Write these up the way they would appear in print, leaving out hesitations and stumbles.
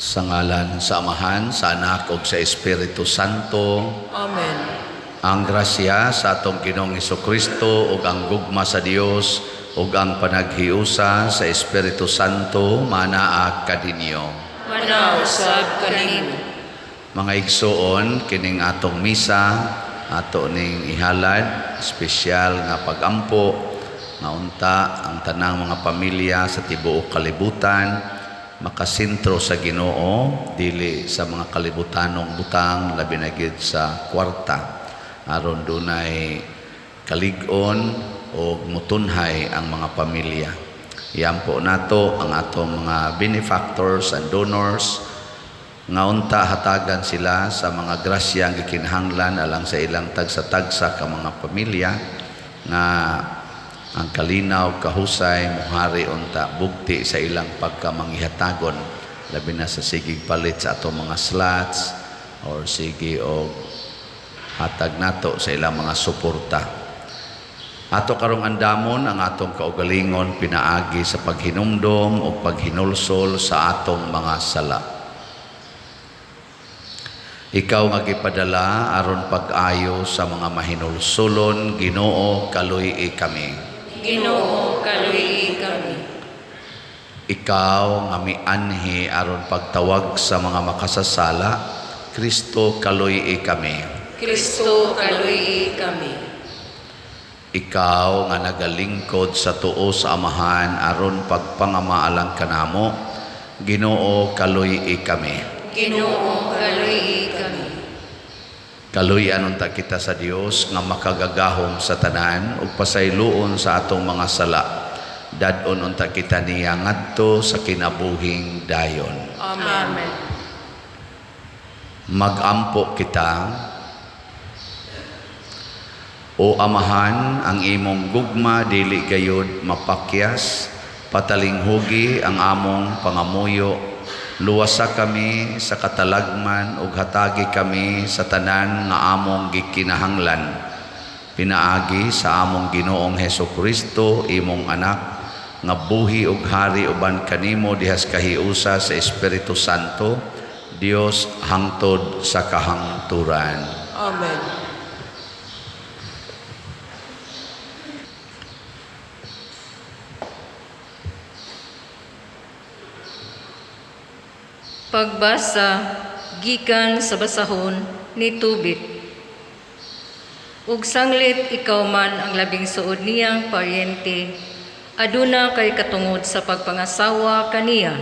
Sa ngalan sa Amahan, sa Anak ug sa Espiritu Santo. Amen. Ang grasya sa atong Ginoong Kristo ug ang gugma sa Dios ug ang panaghiusa sa Espiritu Santo manaa kaninyo. Manaa usab kanimo. Mga igsuon, kining atong misa ato ning ihalad espesyal nga pagampo nga unta ang tanang mga pamilya sa tibuok kalibutan makasentro sa Ginoo, dili sa mga kalibutanong butang, labi na gyud sa kwarta, aron dunay kalig-on o mutunhay ang mga pamilya. Iampo nato ang atong mga benefactors and donors nga unta hatagan sila sa mga grasya ang gikinahanglan alang sa ilang tagsa-tagsa ka mga pamilya, nga ang kalinaw, kahusay muhari unta bugti sa ilang pagkamangihatagon, labi na sa sigig palit sa atong mga slots or sige og hatag nato sa ilang mga suporta. Ato karong andamon ang atong kaugalingon pinaagi sa paghinumdom o paghinulsol sa atong mga sala. Ikaw nga gipadala aron pag-ayo sa mga mahinulsulon, Ginoo, kaluy-i kami. Ginoo, kaluy-i kami. Ikaw nga mianhi aron pagtawag sa mga makasasala, Kristo, kaluy-i kami. Kristo, kaluy-i kami. Ikaw nga nagalingkod sa tuo sa Amahan aron pagpangamaalang kanamo, Ginoo, kaluy-i kami. Ginoo, kaluy-i kami. Kaluy-an unta kita sa Dios nga makagagahom sa tanan ug pasayloon sa atong mga sala. Dad-on unta kita niya ngadto sa kinabuhing dayon. Amen. Magampo kita. O Amahan, ang imong gugma dili gayud mapakyas, patalinghugi ang among pangamuyo. Luwasa kami sa katalagman ug hatagi kami sa tanan nga among gikinahanglan. Pinaagi sa among Ginoong Heso Kristo, imong anak, nga buhi ug hari uban kanimo dihas kahiusa sa Espiritu Santo, Dios hangtod sa kahangturan. Amen. Pagbasa gikan sa basahon ni Tobit. Ug sanglit ikaw man ang labing suod niyang paryente, aduna kay katungod sa pagpangasawa kaniya.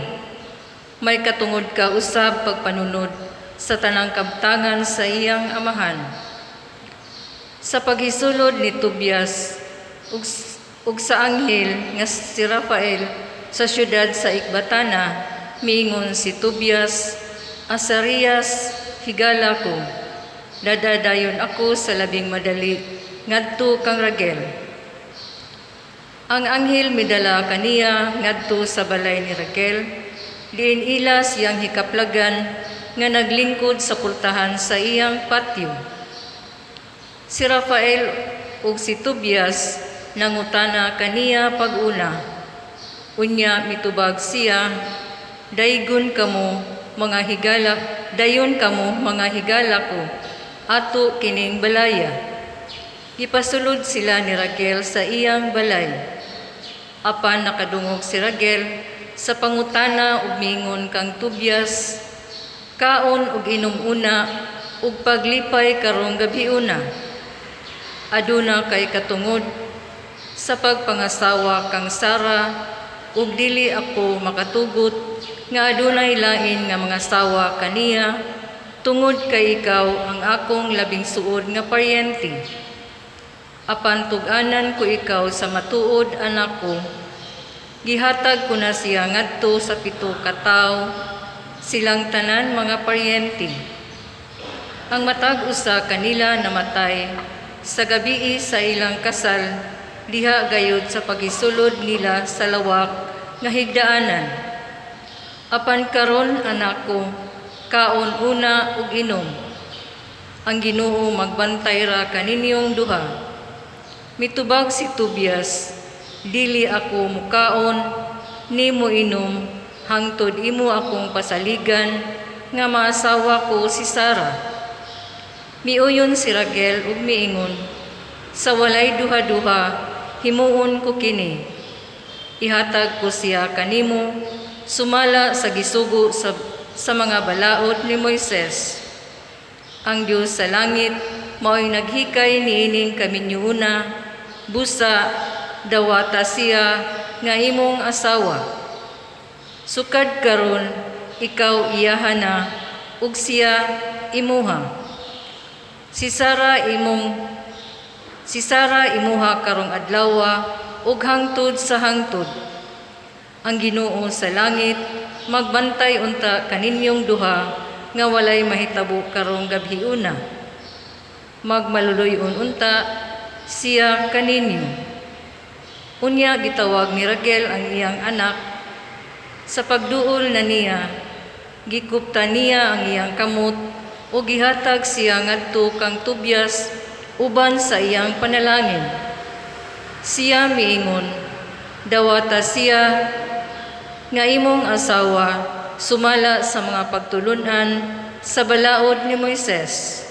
May katungod ka usab pagpanunod sa tanang kabtangan sa iyang amahan. Sa paghisulod ni Tobias ug sa anghel nga si Rafael sa syudad sa Ekbatana, miingon si Tobias, "Azarias, higala ko. Dadadayon ako sa labing madali ngadto kang Raguel." Ang anghel midala kaniya ngadto sa balay ni Raguel, diin ila siyang hikaplagan nga naglingkod sa pultahan sa iyang patio. Si Rafael ug si Tobias nangutana kaniya pag-una. Unya mitubag siya, "Daygon kamo mga higala, dayon kamo mga higala ko, ato kining balaya." Gipasulod sila ni Raguel sa iyang balay. Apan nakadungog si Raguel sa pangutana ug mingon kang Tobias, "Kaon ug inom una ug paglipay karong gabiuna. Aduna kay katungod sa pagpangasawa kang Sara ug dili ako makatugot nga adunay lain nga mga sawa kaniya tungod kay ikaw ang akong labing suod nga paryente. Apan tug-anan ko ikaw sa matuod, anak ko. Gihatag ko na siya ngadto sa 7 ka tawo, silang tanan mga paryente. Ang matag usa kanila namatay sa gabii sa ilang kasal, diha gayud sa paghisulod nila sa lawak nga higdaanan. Apan karon, anak ko, kaon una ug inom. Ang Ginoo magbantay ra kaninyong duha." Mitubag si Tobias, "Dili ako mukaon ni moinom hangtod imo akong pasaligan nga maasawa ko si Sara." Miuyon si Raquel ug miingon, "Sa walay duha-duha, himuon ko kini. Ihatag ko siya kanimo sumala sa gisugo sa mga balaod ni Moises. Ang Dios sa langit mao'y naghikay niining kaminyuuna, busa dawata siya nga imong asawa. Sukad karon ikaw iyaha na ug siya imuha. Si Sara imuha karong adlawa ug hangtod sa hangtod. Ang Ginoo sa langit magbantay unta kaninyong duha nga walay mahitabo karong gabhiuna. Magmaluluy-on unta siya kaninyo." Unya gitawag ni Raquel ang iyang anak. Sa pagduol na niya, gikupta niya ang iyang kamot ug gihatag siya ngadto kang Tobias uban sa iyang panalangin. Siya miingon, "Dawata siya nga imong asawa sumala sa mga pagtulunan sa balaod ni Moises.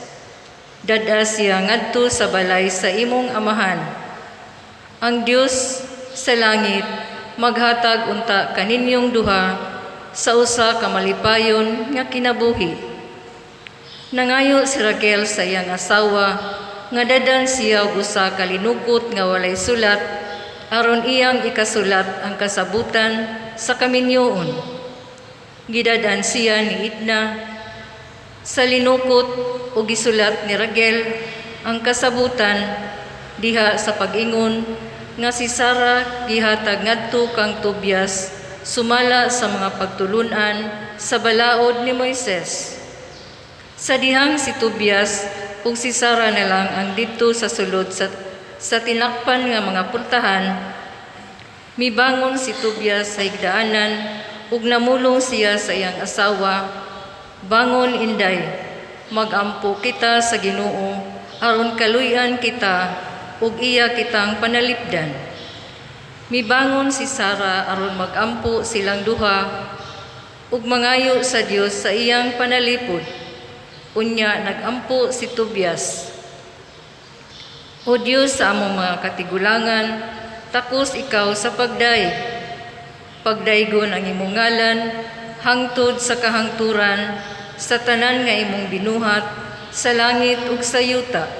Dad-a siya ngadto sa balay sa imong amahan. Ang Dios sa langit maghatag unta kaninyong duha sa usa ka malipayon nga kinabuhi." Nangayo si Raquel sa iyang asawa nga dad-an siya og usa ka linukot nga walay sulat aron iyang ikasulat ang kasabutan sa kaminyoon. Gidad-an siya ni Edna sa linukot ug gisulat ni Raquel ang kasabutan diha sa pag-ingon nga si Sara gihatag ngadto kang Tobias sumala sa mga pagtulunan sa balaod ni Moises. Sa dihang si Tobias ug si Sara na lang ang didto sa sulod sa tinakpan nga mga pultahan, mibangon si Tobias sa higdaanan ug namulong siya sa iyang asawa, "Bangon, inday, magampo kita sa Ginoo aron kaluy-an kita ug iya kitang panalipdan." Mibangon si Sara aron magampo silang duha ug mangayo sa Dios sa iyang panalipod. Unya nagampo si Tobias. "O Dios sa among mga katigulangan, takos ikaw sa pagdayeg. Pagdaygon ang imong ngalan hangtod sa kahangturan sa tanan nga imong binuhat sa langit ug sa yuta.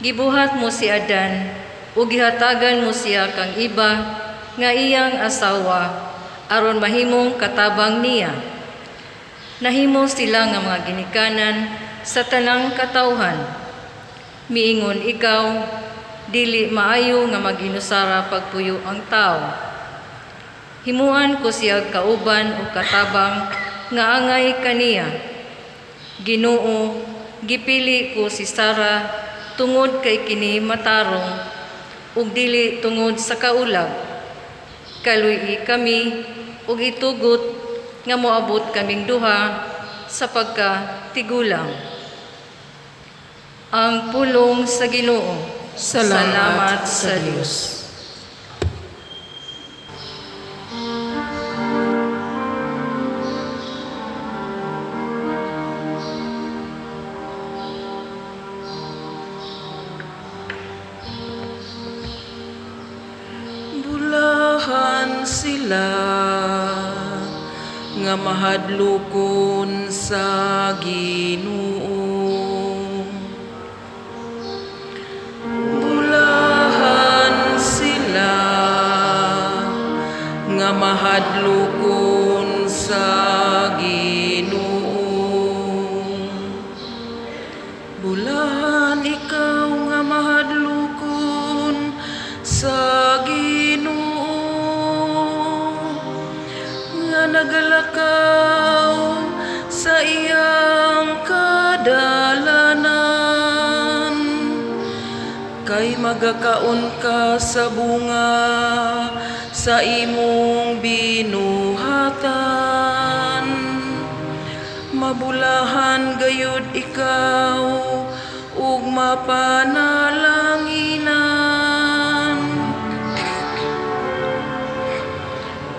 Gibuhat mo si Adan ug gihatagan mo siya kang Eva nga iyang asawa aron mahimong katabang niya. Nahimo sila nga mga ginikanan sa tanang katawhan. Miingon ikaw, dili maayo nga mag-inusara pagpuyo ang tao. Himuan ko siya kauban o katabang nga angay kaniya. Ginoo, gipili ko si Sara tungod kay kini matarong ug dili tungod sa kaulag. Kaluy-i kami ug itugot nga moabot kaming duha sa pagka tigulang." Ang pulong sa Ginoo. Salamat sa Dios. Bulahan sila nga mahadlokon sa Ginoo. Bulahan sila nga mahadlokon sa Ginoo. Bulahan ikaw nga mahadlokon sa Ginoo, nga nagalakaw sa iyang kadalanan, kay magakaon ka sa bunga sa imong binuhatan. Mabulahan gayud ikaw ug mapanalanginan.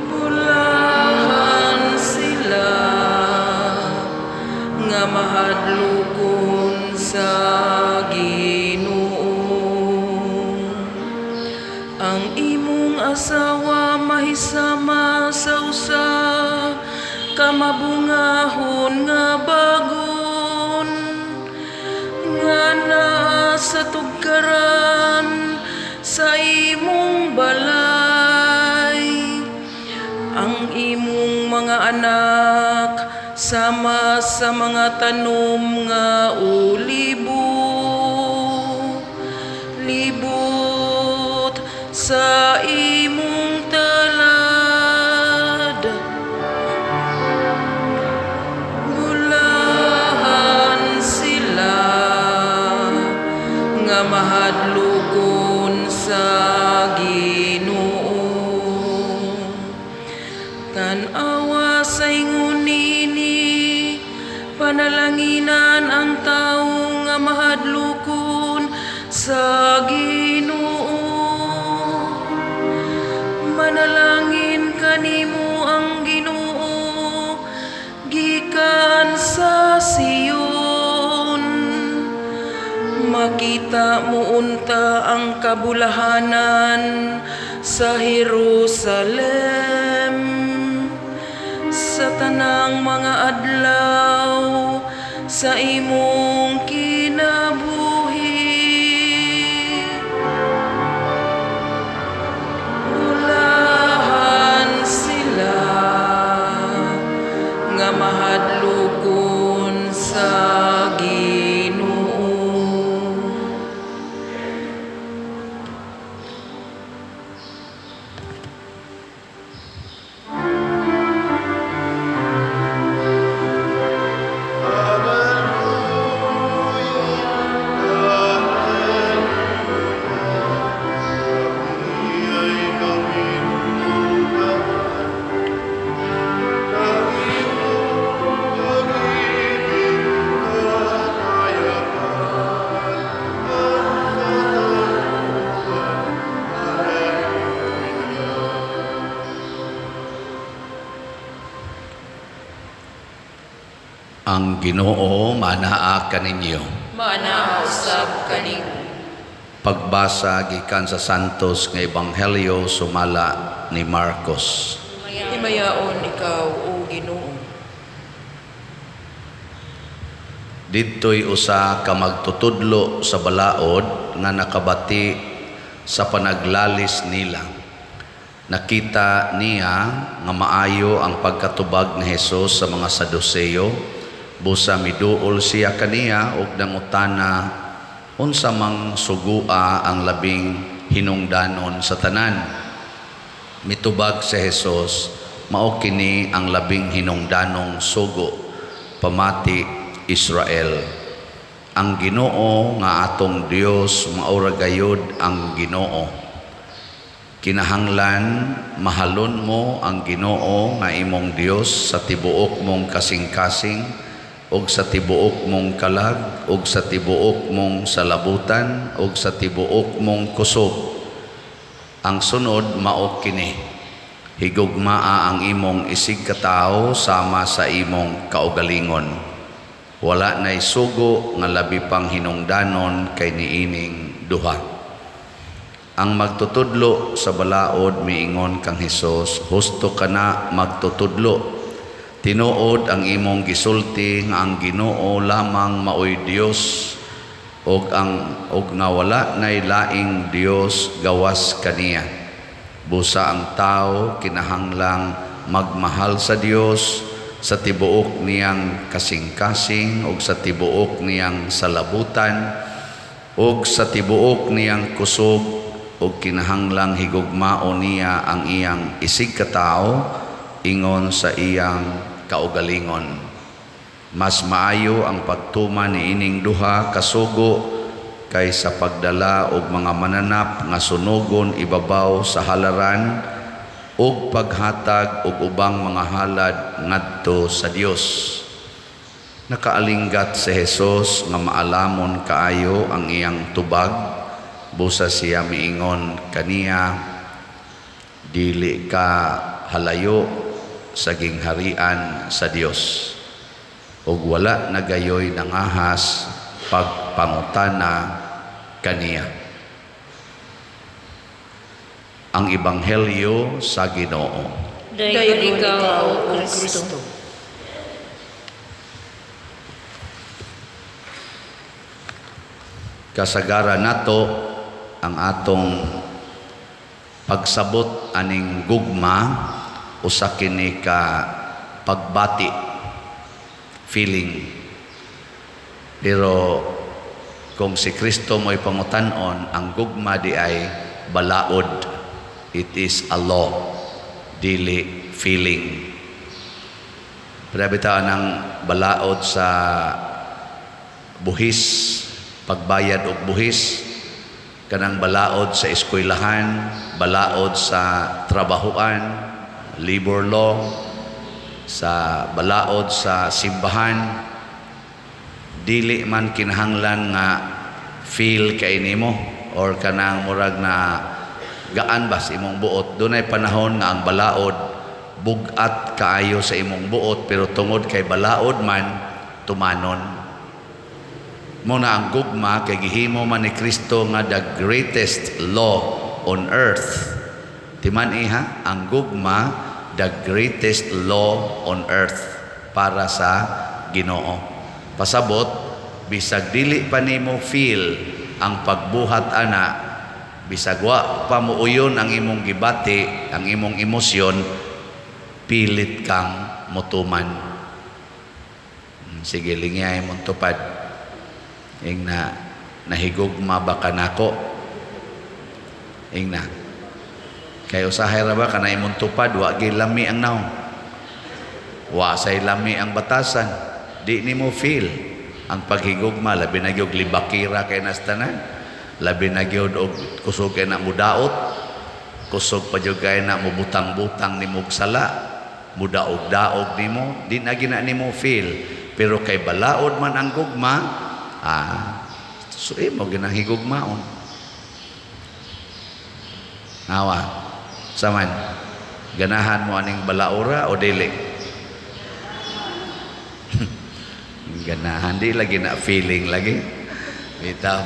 Bulahan nga mahadlokon sa Ginoo. Ang imong asawa mahisama sa usa ka mabungahon nga bagon nga naa sa tugkaran sa imong balay. Ang imong mga anak sama sa mga tanom nga olibo, libot sa imong talad. Bulahan sila nga mahadlokon sa Ginoo. Tan-awa sa ingon niini, panalanginan ang tawo nga mahadlokon sa Ginoo. Manalangin kanimo ang Ginoo gikan sa Sion. Makita mo unta ang kabulahanan sa Jerusalem sa tanang mga adlaw sa imong kinabuhi. Bulahan sila nga mahadlokon sa Ginoo. Ang Ginoo manaa kaninyo. Manaa usab kanimo. Pagbasa gikan sa Santos nga Ebanghelyo sumala ni Marcos. Himayaon ikaw, o Ginoo. Didto'y usa ka magtutudlo sa balaod nga nakabati sa panaglalis nila. Nakita niya nga maayo ang pagkatubag ni Hesus sa mga Saduseo, busa miduol siya kaniya og nangutana unsa mang sugua ang labing hinungdanon sa tanan. Mitubag si Hesus, mao kini ang labing hinungdanong sugo, pamati Israel. Ang Ginoo nga atong Dios mao ra gayud ang Ginoo. Kinahanglan mahalon mo ang Ginoo nga imong Dios sa tibuok mong kasing-kasing ug sa tibuok mong kalag ug sa tibuok mong salabutan ug sa tibuok mong kusog. Ang sunod mao kini: higugmaa ang imong isigkatawo sama sa imong kaugalingon. Wala nay sugo nga labi pang hinungdanon kay niining duha. Ang magtutudlo sa balaod miingon kang Hesus, husto ka na magtutudlo. Tinuod ang imong gisulti nga ang Ginoo lamang maoy Dios ug ang ug nga wala nay laing Dios gawas kaniya. Busa ang tao kinahanglang magmahal sa Dios sa tibuok niyang kasing-kasing ug sa tibuok niyang salabutan ug sa tibuok niyang kusog ug kinahanglang higugmaon niya ang iyang isigkatawo ingon sa iyang kaugalingon. Mas maayo ang pagtuman niining duha ka sugo kaysa pagdala og mga mananap nga sunogon ibabaw sa halaran ug paghatag og ubang mga halad ngadto sa Dios. Nakaalinggat si Hesus nga maalamon kaayo ang iyang tubag, busa siya miingon kaniya, dili ka halayo sa gingharian sa Dios. Ug wala na gayoy nangahas pagpangutana kaniya. Ang Ebanghelyo sa Ginoo. Daygon ikaw, O Kristo. Kasagaran nato, ang atong pagsabot aning gugma, usa kini ka pagbati, feeling. Pero kung si Kristo mo'y pangutan-on, ang gugma di ay balaod. It is a law, dili feeling. Pero bitaw ang balaod sa buhis, pagbayad og buhis, kanang balaod sa eskwelahan, balaod sa trabahuan, labor law, sa balaod sa simbahan, dili man kinahanglan nga feel kay nimo or kanang murag na gaan ba sa imong buot. Dunay panahon nga ang balaod bug-at kaayo sa imong buot, pero tungod kay balaod man, tumanon mo na. Ang gugma kay gihimo man ni Kristo nga the greatest law on earth. Timan iha, ang gugma, the greatest law on earth para sa Ginoo. Pasabot, bisag dili pa nimo feel ang pagbuhat ana, bisag wa pa muuyon ang imong gibati, ang imong emosyon, pilit kang mutuman. Sige, lingyay mong tupad. Ing na, nahigugma ba ka nako? Ing na. Kay usahay ra ba kana imong tupad, wa gyud lami ang nawong. Wa say lami ang batasan. Di nimo feel ang paghigugma, labi na gyud libakira kay nas tanan. Labi na gyud og kusog kay na mudaot. Kusog pa gyud kay na mubutang-butang nimo og sala, mudaog-daog nimo, di na gina nimo feel. Pero kay balaod man ang gugma, so imo ginahigugmaon. Nawa, saman, ganahan mo aning balaora o dili? Ganahan, di lagi na feeling lagi. Bitaw.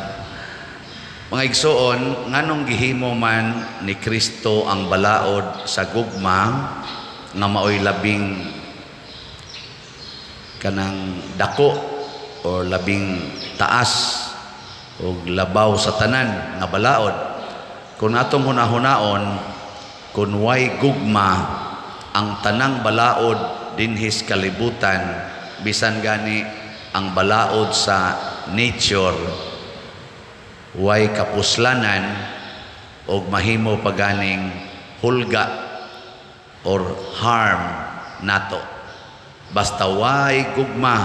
Mga igsoon, nganong gihimo man ni Kristo ang balaod sa gugma nga maoy labing kanang dako o labing taas o labaw sa tanan nga balaod? Kung atong hunahunaon, kung way gugma, ang tanang balaod dinhis kalibutan, bisan gani ang balaod sa nature, way kapuslanan og mahimo paganing hulga or harm nato. Basta way gugma,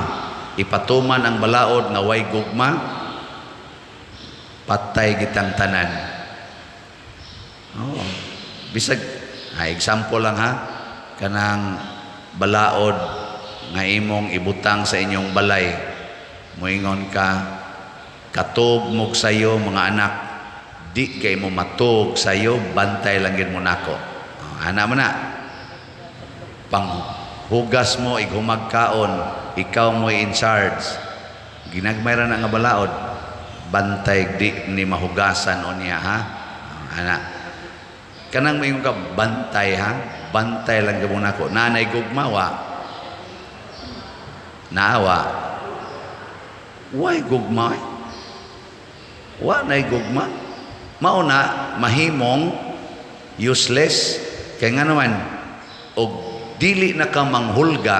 ipatuman ang balaod nga way gugma, patay kitang tanan. Oo. Bisag, example lang ha, kanang balaod nga imong ibutang sa inyong balay, moingon ka, "Katog mo sayo, mga anak, di kay mo matog sayo, bantay lang gid mo nako." Oh, ana man na. Panghugas mo, ighumagkaon, ikaw mo in charge. Ginagmay ra na nga balaod. "Bantay, di ni mahugasan o niya ha." Ana. Kanang moingon ka, "Bantay ha, bantay lang gid mo nako." Nanay gugma wa. Naawa. Way gugma, eh? Wa nay gugma. Mao na mahimong useless kay nga naman og dili na ka manghulga,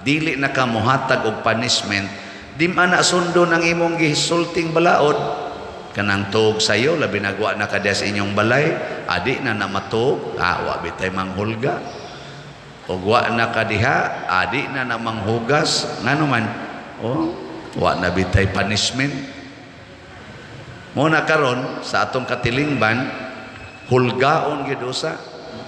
dili na ka mohatag og punishment, di man na sundon ang imong gisulting balaod. Kanang tuog sayo, labi nagwa na ka diya sa inyong balay, adi na na matuog, wa bitay manghulga. Og wa na ka diha, adi na na manghugas, ngano man, oh, wa na bitay punishment. Mo na karon sa atong katilingban, hulgaon gyud usa.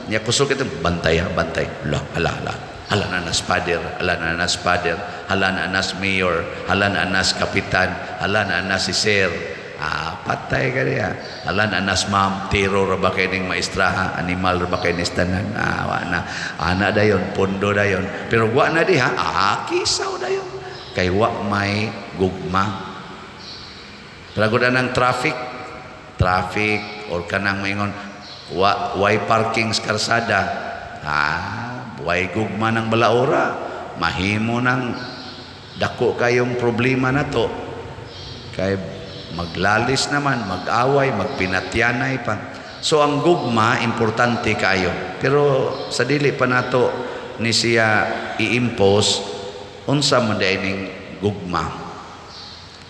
Nya kusog ito, "Bantay ha, bantay." Hala, hala, hala. Hala na nas father, hala na nas father, hala na nas mayor, hala na nas kapitan, hala na nas si sir. Ah, patay ka diya. Hala na nas ma'am, tiro ra ba kay ning maestraha, animal ra ba kay ning tanan. Ah, wa na. Ana dayon, pondo dayon. Pero wa na diha, kisaw dayon. Kay wa may gugma. Pero ang traffic, traffic or kanang maingon wa way parking sa karsada, ah, way gugma ng balaora, mahimo ng dako kayong problema na to. Kay maglalis naman, mag-away, magpinatyanay pa. So ang gugma, importante kayo. Pero sa dili pa nato ni siya i-impose, unsa man diay ning gugma?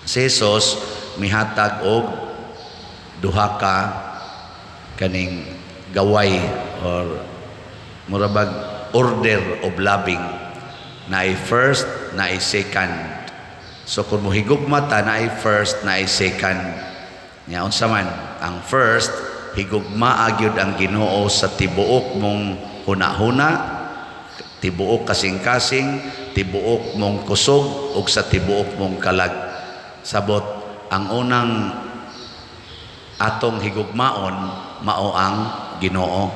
Si Jesus mihatag og duha ka kaning gaway or murabag order of loving, naay first, naay second. So kung mohigugma ta, naay first, naay second. Nya unsa man ang first? Higugmaa gyud ang Ginoo sa tibuok mong hunahuna, tibuok kasing-kasing, tibuok mong kusog ug sa tibuok mong kalag. Sabot, ang unang atong higugmaon mao ang Ginoo.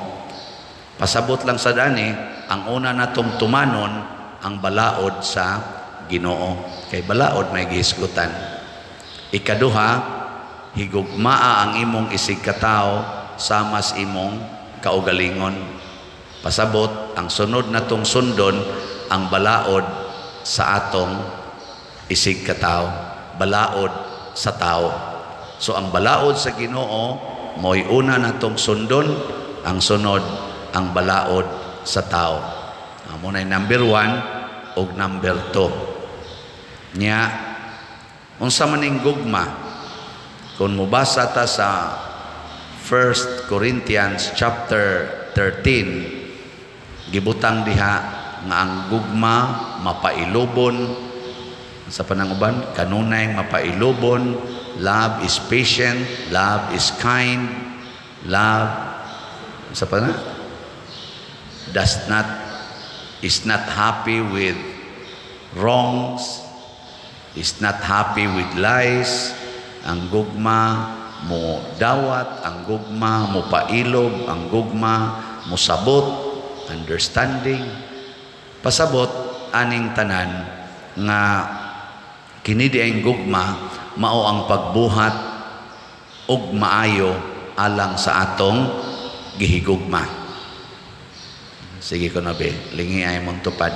Pasabot lang sa dani, ang una natong tumanon ang balaod sa Ginoo, kay balaod may gihisgutan. Ikaduha, higugmaa ang imong isig katawo sama sa imong kaugalingon. Pasabot, ang sunod natong sundon ang balaod sa atong isig katawo, balaod sa tao. So ang balaod sa Ginoo mo'y una natong sundon, ang sunod ang balaod sa tao. Amo na number 1 ug number 2. Nya unsa man ning gugma? Kung mobasa ta sa 1 Corinthians chapter 13, gibutang diha nga ang gugma mapailubon sa pananguban, kanunay mapailubon, love is patient, love is kind, love sa pana does not is not happy with wrongs, is not happy with lies. Ang gugma mo dawat, ang gugma mo pailob, ang gugma mo sabot, understanding. Pasabot aning tanan nga kini di ang gugma mao ang pagbuhat og maayo alang sa atong gihigugma. Sige ko na be, lingi ay mong tupad.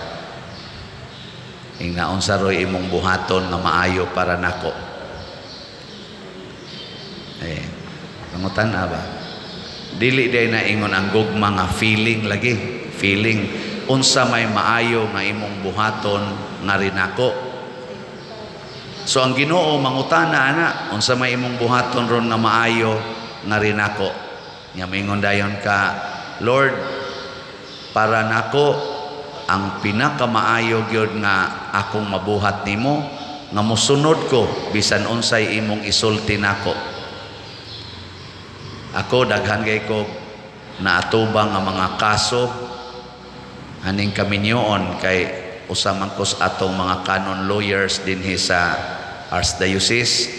Ingna unsa roy imong buhaton nga maayo para nako? Eh, pangutan ba? Dili day na ingon ang gugma nga feeling lagi. Feeling unsa may maayo nga imong buhaton nga rinako. So ang Ginoo mangutana ana, unsa may imong buhaton ron nga maayo nga rinako? Nya moingon dayon ka, "Lord, para nako ang pinakamaayo gyud nga akong mabuhat nimo nga mosunod ko bisan unsay imong isulti nako." Ako, daghan kay ko naatubang nga mga kaso aning kaminyoon, kay usa man ko sa atong mga canon lawyers dinhi sa Archdiocese.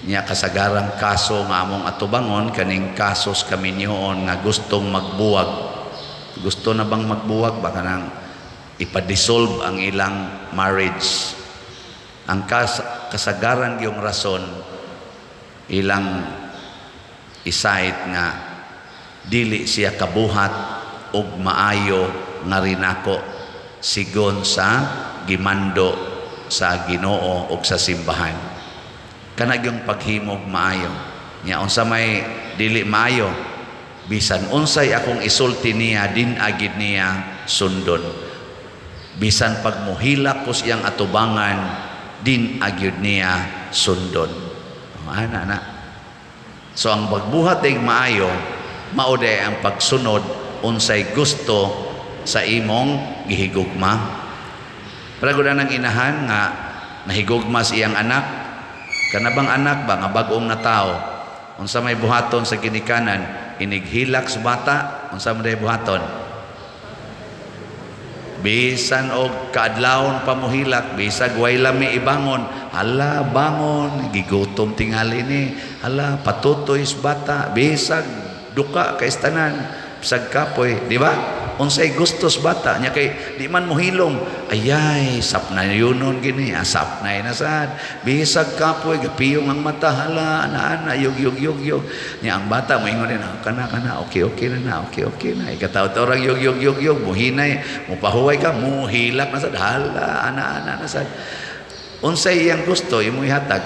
Niya kasagarang kaso nga among atubangon kaning kasos kaminyoon nga gustong magbuwag. Gusto na bang magbuwag ba, kanang ipa-dissolve ang ilang marriage. Ang kasagaran yung rason ilang i-cite nga dili siya kabuhat og maayo nga rinako sigon sa gimando sa Ginoo og sa simbahan. Kana yung paghimog maayo. Nya unsa may dili maayo? Bisan unsay akong isulti niya, din agid niya sundon. Bisan pag muhilak ko siyang atubangan, din agyud niya sundon. Ana na. So ang pagbuhat ay maayo, mao day ang pagsunod unsay gusto sa imong gihigugma. Pero ng inahan nga nahigugma sa iyang anak, kanabang anak ba nga bag-ong natao, unsa may buhaton sa ginikanan inighilak sa bata? Unsa man day buhaton? Bisan og kaadlawon pa mohilak, bisag way lami ibangon, "Hala, bangon, gigutom tingali ni." Hala, patutoy sa bata, bisag duka kay tanan, bisag kapoy, di ba? Unsay gustos bata nya kay di man mohilom. Ayay, sapnayunon gini, sapnay na sad. Bisag kapoy gapiyong ang mata, hala, ana-ana, yug yug yug yug. Nya ang bata moingon din, "Ah, kana kana, okay okay na na, okay okay na." Ikataw orang yug yug yug yug, muhinay, mupahuway ka, muhilak na sad, hala, ana-ana na sad. Unsay iyang gusto imo ihatag.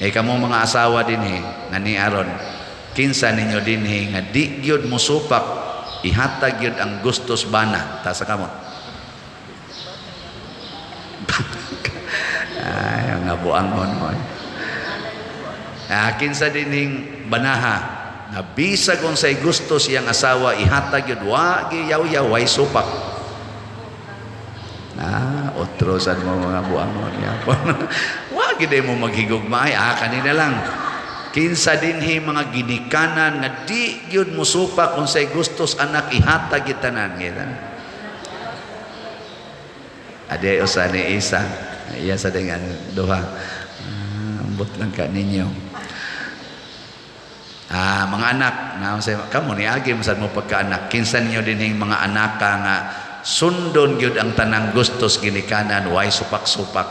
Eh kamo mga asawa dinhi nga ni aron, kinsa ninyo dinhi nga di gyud mosupak, ihatag gyud ang gustos bana? Taas sa kamot. Ay, nga buangon mo. Ah, kinsa dinhing banaha nga bisag unsay gustos iyang asawa ihatag gyud, wa giyaw-yaw, way supak? Ah, otro sad mo mga buangon yapon. Wa gid mo maghigugma ay, kanina lang. Kinsa dinhi mga ginikanan nga di gyud mosupak, unsay gustos anak ihatag gyud tanan kita? Ade usa ni isa. Iya sa dengan duha. Ah, ambot lang ka ninyo. Ah, mga anak, naon say kamo ni agi masad mo pagkaanak. Kinsa ninyo dinhing mga anaka nga sundon gyud ang tanang gustos ginikanan, way supak-supak?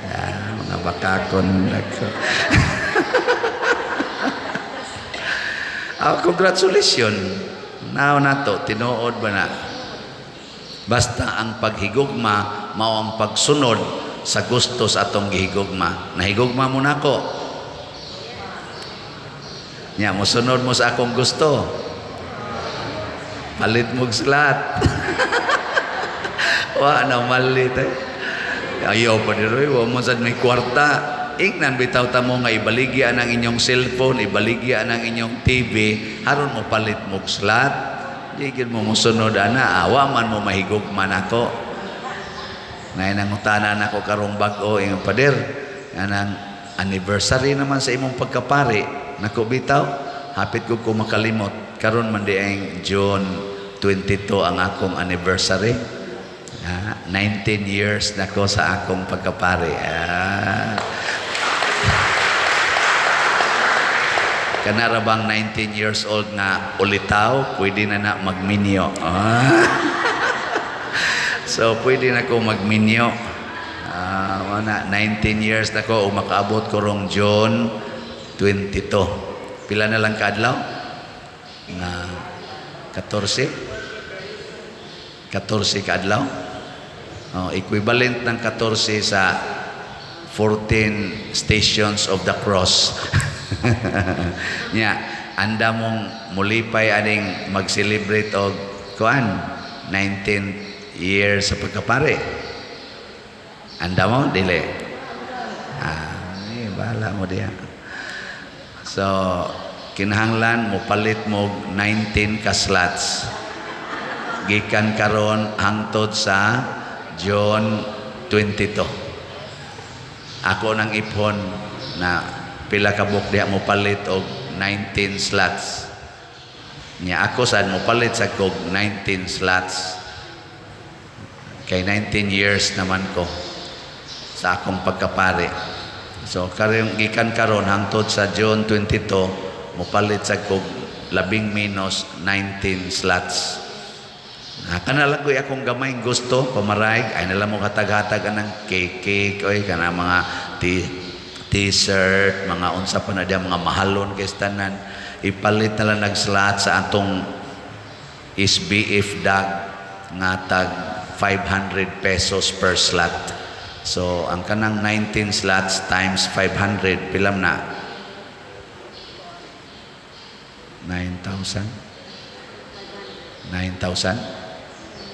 Ah, mga bakakon nagko. Ah, congratulations. Now nato tinuod ba na? Basta ang paghigugma mao ang pagsunod sa gustos atong gihigugma. Nahigugma mo nako. Nya mosunod mo sa akong gusto. Palit mo slot. Wa na malit eh. Ayaw pa ni Roy, wa mo sad may kwarta. Ingnan bitaw ta mo nga ibaligya ang inyong cellphone, ibaligya ang inyong TV, haron mo palit mo slot. Di gyud mo mosunod ana, awa man mo mahigugma nako. Nay nangutana nako karong bag-o ingon, "Pader, anang anniversary naman sa imong pagkapari." Nako bitaw, hapit ko makalimot. Karon man di ang June 22 ang akong anniversary. 19 years na ko sa akong pagkapari. Kanara bang 19 years old nga ulitaw, pwede na na magminyo. So, pwede na ko magminyo. Wala, 19 years na ko, makaabot ko rong June 22. Pila na lang kaadlaw? Nga 14? 14 kaadlaw? Oh, equivalent ng 14 sa 14 stations of the cross. Nya, anda mong mulipay aning mag-celebrate og kuan 19 years sa pagkapare. Anda mo dili? Ah, bahala mo diha. So, kinahanglan mo palit mo 19 ka slots. Gikan karon hangtod sa June 22. Ako nang ipon na pila ka buok diha mo palit og 19 slots. Nya ako sad mo palit sa kog 19 slots. Kay 19 years naman ko sa akong pagkapare. So karon gikan karon hangtod sa June 22 mo palit sa kog labing menos 19 slots. Kana lang ko'y akong gamay gusto pamaraig ay nala mo katag-hatag anang cake oy kana mga t-shirt, mga unsa pa na diya, mga mahalon kay tanan ipalit na lang nagslot sa atong SBF dag nga tag 500 pesos per slot. So ang kanang 19 slots times 500 pilam na 9,000 9,000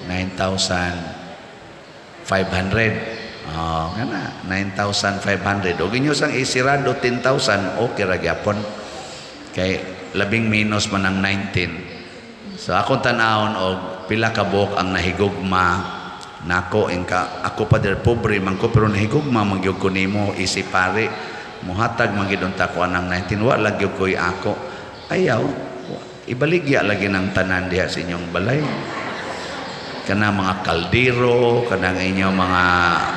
9,500. Oh, kana 9,500. Og inyo sang isirado 10,000, okay ra gyapon. Kay labing minus man ang 19. So akong tan-awon og pila ka buok ang nahigugma nako ingka ako pa der pobre man ko pero nahigugma man gyud ko nimo isip pare mohatag man gyud unta ko anang 19 wa lang gyud koy ako. Ayaw ibaligya lagi ng tanan diha sa inyong balay. Kana mga kaldero, kanang inyong mga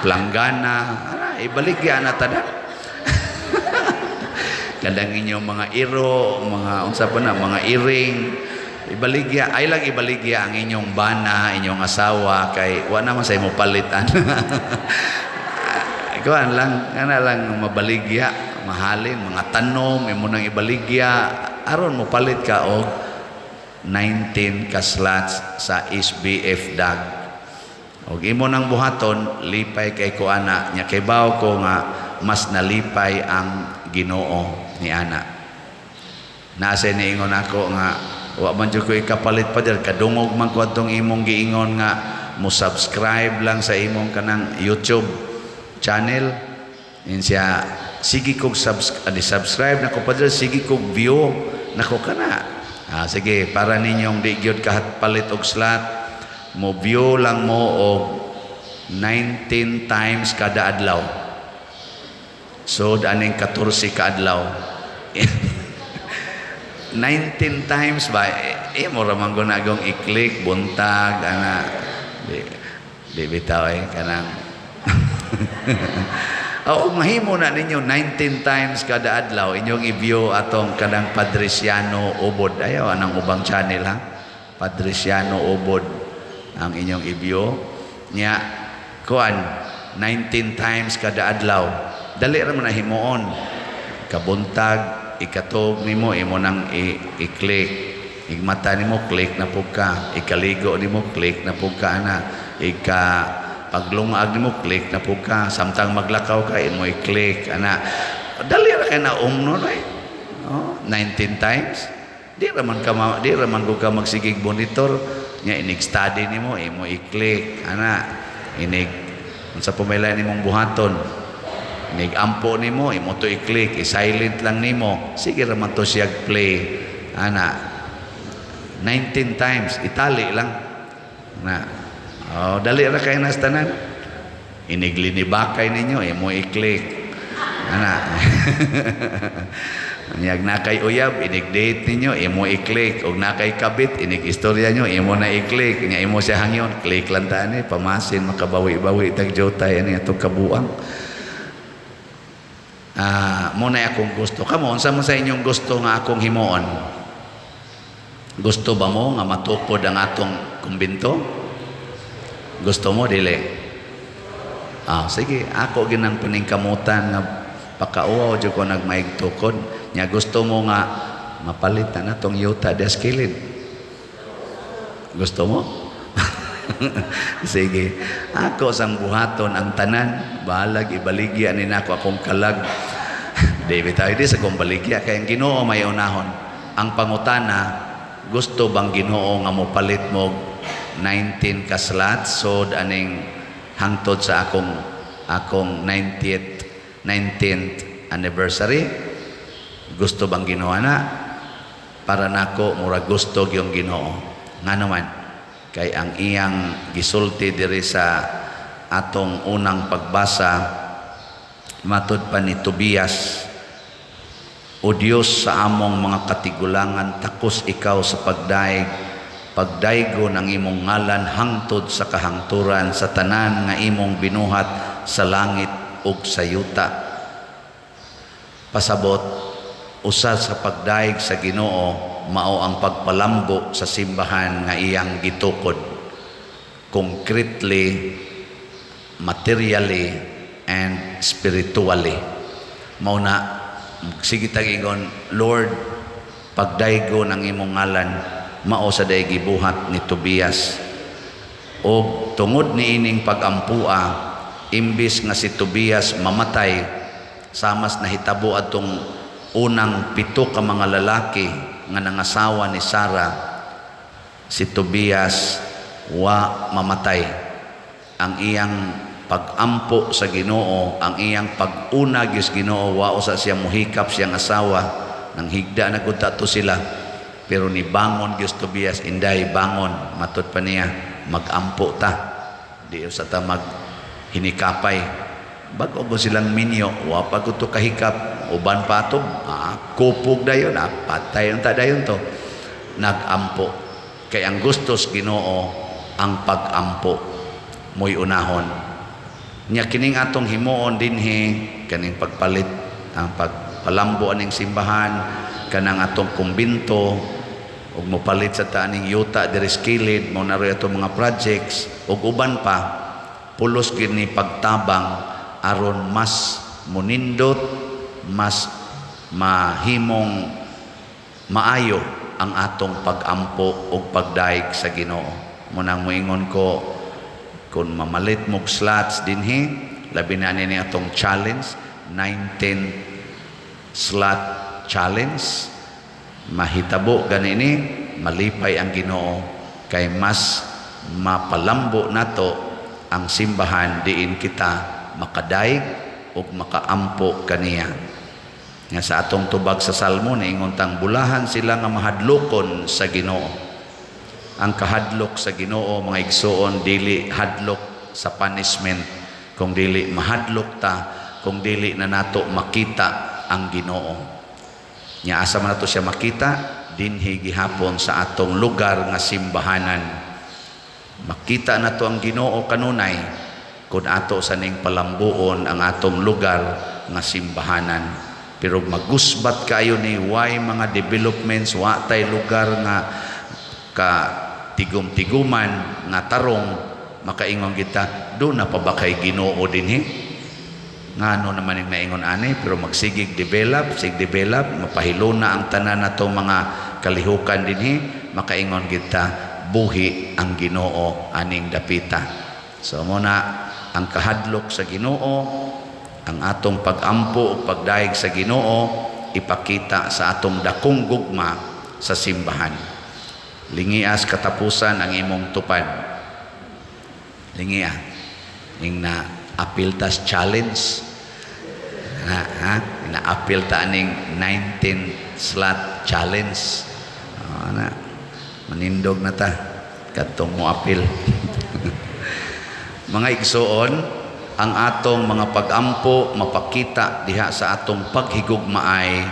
planggana, ibaligya na tanan. Kanang inyong mga iro, mga unsa pa na, mga iring. Ibaligya, ay lang ibaligya ang inyong bana, inyong asawa kay wa naman sa imo palitan. Kuan lang, ana lang mabaligya, mahalin, mga tanom, imo nang ibaligya, aron mo palit ka og 19 ka slots sa SBF DAG. Og imo nang buhaton, lipay kay ko ana, nya kibaw ko nga mas nalipay ang Ginoo ni ana. Nasa niingon ako nga wa man jud ko ikapalit pa dir, kadungog man ko atong imong giingon nga mo subscribe lang sa imong kanang YouTube channel. In siya, sige kog subscribe nako pa dir, sige kog view nako kana. Sige, para ninyong di gyud kahat palit og slot, mo view lang mo og 19 times kada adlaw. So aning 14 ka adlaw. 19 times ba eh, mo ra man gud agong i-click buntag ana, di bitaw eh kanang. Oo, mahimo na ninyo 19 times kada adlaw inyong i-view atong kanang Padriciano Ubod. Ayaw anang ubang channel ha. Padriciano Ubod ang inyong i-view. Nya kuan 19 times kada adlaw. Dali ra man na himuon. Kabuntag ikatog nimo imo nang i-click. Igmata nimo, click na pud ka. Ikaligo nimo, click na pud ka ana. Ika paglungag nimo, click na pud ka. Samtang maglakaw ka, imo i-click ana. Dali ra kay na umno eh. Oh, 19 times. Di ra man ka magsigig monitor nya, inig study nimo imo i-click ana. Inig unsa pa may lain nimong buhaton, inig ampo nimo imo to i-click, i-silent lang nimo, sige ra man to siya play ana. 19 times itali lang na. Oh, dali ra kay nas tanan. Iniglinibakay ninyo imo i-click ana. Nyag na kay uyab, inig date ninyo imo i-click, og na kay kabit, inig istorya nyo imo na i-click. Nya imo siya hangyon, click lang ta ani, pamasin makabawi-bawi tag jotay ani atong kabuang. Mo na akong gusto. Kamo, unsa mo sa inyong gusto nga akong himuon? Gusto ba mo nga matukod ang atong kumbinto? Gusto mo dili? Sige, ako ginang paningkamutan nga pakauwaw jud ko nagmaig tukod. Nya gusto mo nga mapalit na natong yuta des kilid? Gusto mo? Sige. Ako sang buhaton ang tanan, bahalag ibaligya ni nako akong kalag. David tayo di sa kong baligya kay ang Ginoo may unahon. Ang pangutana, gusto bang Ginoo nga mopalit mo 19 ka slots so aning hangtod sa akong 90th 19th anniversary? Gusto bang Ginoo na? Para nako mura gusto gyung Ginoo. Ngano man kay ang iyang gisulti diri sa atong unang pagbasa matud pa ni Tobias, "O Dios sa among mga katigulangan, takos ikaw sa pagdaig, pagdaygo ng imong ngalan hangtod sa kahangturan sa tanan nga imong binuhat sa langit ug sa yuta." Pasabot, usa sa pagdaig sa Ginoo mao ang pagpalambo sa simbahan nga iyang gitukod, concretely, materially and spiritually. Mao na sige tag ingon, "Lord, pagdaygo ng imong ngalan." Mao sa day gibuhat ni Tobias. Og tungod niining pag-ampua, imbis nga si Tobias mamatay samas nahitabo atong unang 7 ka mga lalaki nga nangasawa ni Sara, si Tobias wa mamatay. Ang iyang pag-ampo sa Ginoo, ang iyang pag-una gyud sa Ginoo, wa usa siya muhikap siyang asawa, nang higda na gud to sila. Pero ni bangon gyud Tobias, "Inday, bangon," matud pa niya, "magampo ta. Di usa ta mag hinikapay." Bag-o ko silang minyo, wa pa ko to kahikap, uban pa ato, kupog dayon, patay ang ta dayon to. Nagampo. Kay ang gustos Ginoo ang pag-ampo mo'y unahon. Nya kining atong himuon dinhi, kaning pagpalit, ang pagpalambo aning simbahan, kanang atong kumbinto, Ug mopalit sa ta aning yuta diri sa kilid, mao na atong mga projects ug uban pa, pulos gyud ni pagtabang aron mas munindot, mas mahimong maayo ang atong pagampo ug pagdayeg sa Ginoo. Munang moingon ko, kung mamalit mog slots dinhi, labi na ni atong challenge, 19 slot challenge, mahitabo gani ni, malipay ang Ginoo kay mas mapalambo nato ang simbahan diin kita makadayeg ug makaampo kaniya. Nga sa atong tubag sa Salmo, niingon tang bulahan sila nga mahadlokon sa Ginoo. Ang kahadlok sa Ginoo, mga igsuon, dili hadlok sa punishment, kung dili mahadlok ta kung dili na nato makita ang Ginoo. Nya asa man nato siya makita? Dinhi gihapon sa atong lugar nga simbahanan. Makita nato ang Ginoo kanunay kung ato sa ning palambuon ang atong lugar nga simbahanan. Pero magusbat kayo ni why mga developments, wa tay lugar nga ka tigom-tiguman nga tarong, makaingon kita, duna pa ba kay Ginoo dinhi? Ngano naman yung naingon ani? Pero magsigig develop, sig develop, mapahiluna ang tanan natong mga kalihukan dinhi, makaingon kita, buhi ang Ginoo aning dapita. So muna ang kahadlok sa Ginoo, ang atong pagampo o pagdayeg sa Ginoo, ipakita sa atong dakong gugma sa simbahan. Lingias katapusan ang imong tupad. Lingia ning na apil tas challenge na, ha, na apil ta aning 19 slot challenge. Oh, na manindog na ta kadtong mo apil. Mga igsoon, ang atong mga pagampo mapakita diha sa atong paghigugmaay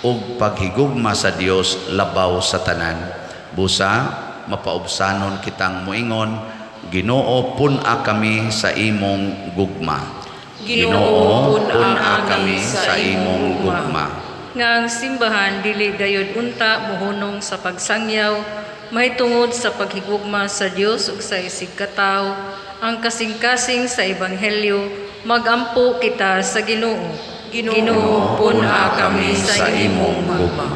ug paghigugma sa Dios labaw sa tanan. Busa mapaubsanon kitang moingon, "Ginoo, pun-a kami sa imong gugma." Ginoo, pun-a kami sa imong gugma. Nga ang simbahan dili gayud unta mohunong sa pagsangyaw mahitungod sa paghigugma sa Dios ug sa isigkatawo, ang kasing-kasing sa ebanghelyo, magampo kita sa Ginoo. Ginoo, pun-a kami sa imong gugma.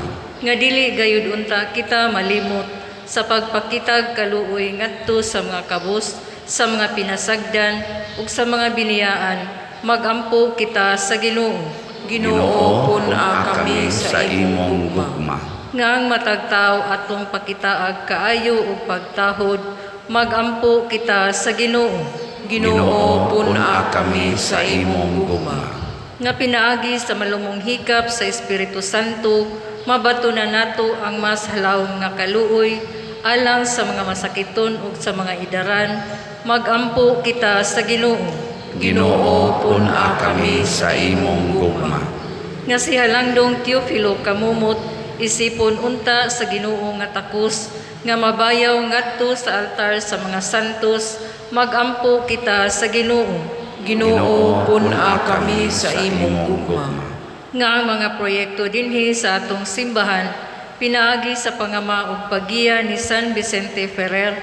Nga dili gayud unta kita malimot sa pagpakitag kaluoy ngadto sa mga kabus, sa mga pinasagdan ug sa mga biniyaan, magampo kita sa Ginoo. Ginoo, pun-a kami sa imong gugma. Nga ang matag tawo atong pakitaag kaayo ug pagtahod, magampo kita sa Ginoo. Ginoo, pun-a kami sa imong gugma. Nga pinaagi sa malumong hikap sa Espiritu Santo, mabato na nato ang mas halawom nga kaluoy alang sa mga masakiton ug sa mga idaran, magampo kita sa Ginoo. Ginoo, pun-a kami sa imong gugma. Nga si Halangdong Teofilo Camomot isipon unta sa Ginoo nga takos nga mabayaw ngadto sa altar sa mga santos, magampo kita sa Ginoo. Ginoo, pun-a kami sa imong gugma. Nga ang mga proyekto dinhi sa atong simbahan pinaagi sa pangama ug paggiya ni San Vicente Ferrer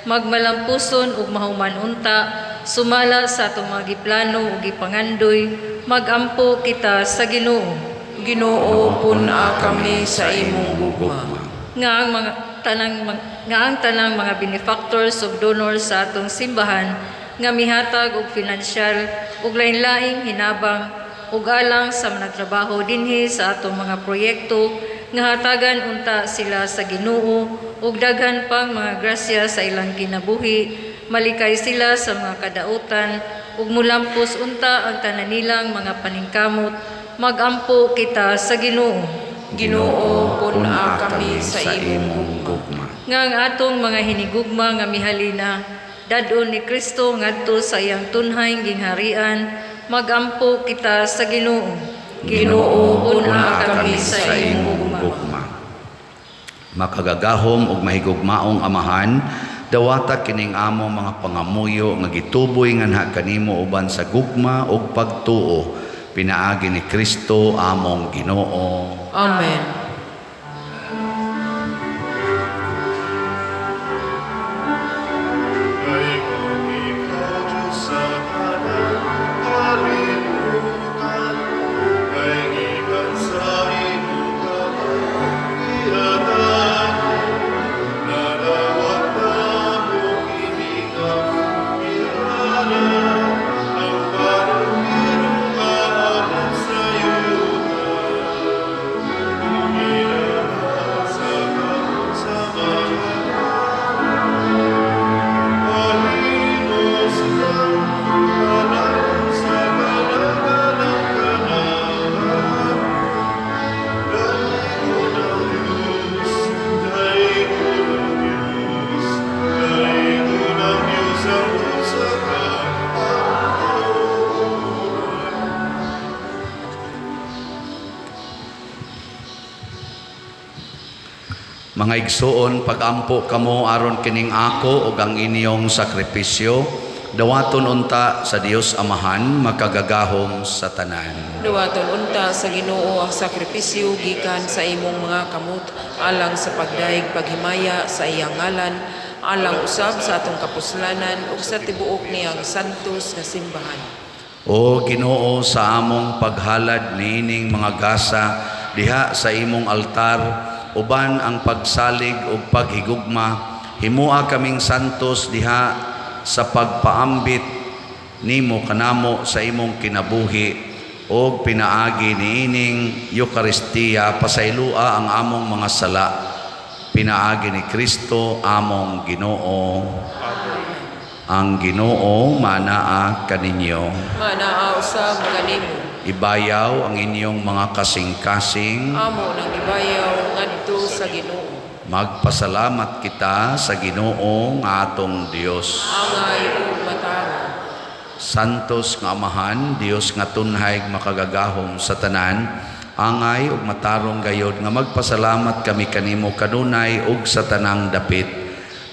magmalampuson ug mahuman unta sumala sa atong mga giplano ug gipangandoy, magampo kita sa Ginoo. Ginoo, pun-a kami sa imong gugma. Nga ang tanang mga benefactors ug donors sa atong simbahan nga mihatag og finansyal ug lain-laing hinabang ug alang sa mga nagtrabaho dinhi sa atong mga proyekto, nga hatagan unta sila sa Ginoo ug daghan pang mga grasya sa ilang kinabuhi, malikay sila sa mga kadautan ug mulampos unta ang tanan nilang mga paningkamot, magampo kita sa Ginoo. Ginoo, pun-a kami sa imong gugma. Nga ang atong mga hinigugma nga mihalina dad-on ni Kristo ngadto sa iyang tunhayng gingharian, magampo kita sa Ginoo. Ginoo, pun-a kami sa imong gugma. Makagagahom ug mahigugmaong Amahan, dawata kining among mga pangamuyo nga gituboy nganha kanimo uban sa gugma ug pagtuo pinaagi ni Kristo among Ginoo. Amen. Mga igsuon, pagampo kamo aron kining ako ug ang inyong sakripisyo dawaton unta sa Dios Amahan makagagahom sa tanan. Dawaton unta sa Ginoo ang sakripisyo gikan sa imong mga kamot alang sa pagdayeg paghimaya sa iyang ngalan, alang usab sa atong kapuslanan ug sa tibuok niyang santos nga simbahan. O Ginoo, sa among paghalad niining mga gasa diha sa imong altar uban ang pagsalig ug paghigugma, himoa kaming santos diha sa pagpaambit nimo kanamo sa imong kinabuhi ug pinaagi niining Eukaristiya pasayloa ang among mga sala, pinaagi ni Kristo among Ginoo. Ang Ginoo manaa kaninyo. Manaa usab kanimo. Ibayaw ang inyong mga kasing-kasing. Amo nang gibayaw ngadto sa Ginoo. Magpasalamat kita sa Ginoo nga atong Dios. Angay ug matarong. Santos nga Amahan, Dios nga tunhay makagagahom sa tanan, angay ug matarong gayod nga magpasalamat kami kanimo kanunay ug sa tanang dapit.